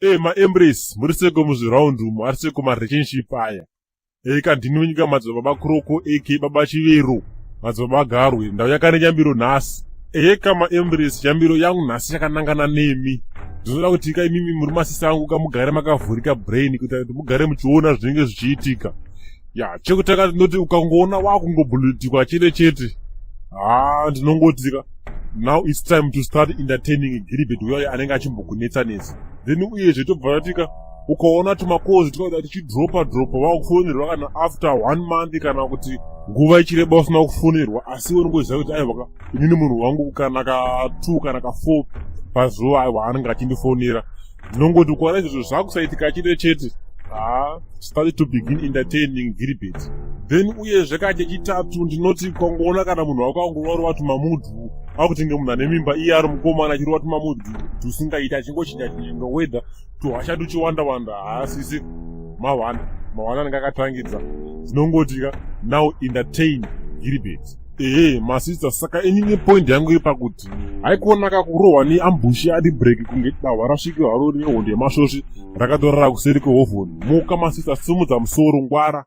E maembrace muri seko muzviround umu ari seko marelationship aya eka ndini wenyika madzibaba Kroko ak baba Chivero madzibaba Garwe ndauya kane nyambiro nhasi. Eka maembrace nyambiro yangu nhasi yakanangana nemi. Ndinoda kuti ika imimi muri masisi angu kamugare makavhurika brain kuita kuti mugare muchiona zvinenge zvichiitika. Ya chekutanga ndinoti ukangoona wakungobulutikwa chete chete haa ndinongotika now it's time to start entertaining Gilbert uyayo anenge achimbokunetsa netsa. Then uyezve tobva tatika ukaona tumakozi tukaita tichidropa dropa wakufonerwa kana after one month kana kuti nguva ichireba usina kufonerwa, asi iwe unongoziva kuti aiwa inini munhu wangu kana ka 2 kana ka 4 pazuva aiwa anenge achindifonera. Ndinongoti ukaona izvozvo zvakusaitika chete chete, haa start to begin entertaining Gilbert. Then uyezve ka chechitatu ndinoti ukangoona kana munhu wako angorova tumamudhu akutinge munhu ane mimba, iye ari mukomana achirova tumamudhu tusingaiti achingochinja chinja weather, tuhasha tuchiwanda wanda, haasisi mahwana mahwana anenge akatangidza. Ndinongoti ka now entertain Gilbert. Ehe masista, saka inini point yangu iri pakuti haikuonaka kurohwa neambush adibreak kunge dahwa rasvikirwa haro nehondo yemasvosvi rakatorara kuseri kwehovhoni. Muka masista, simudza musoro, ngwara.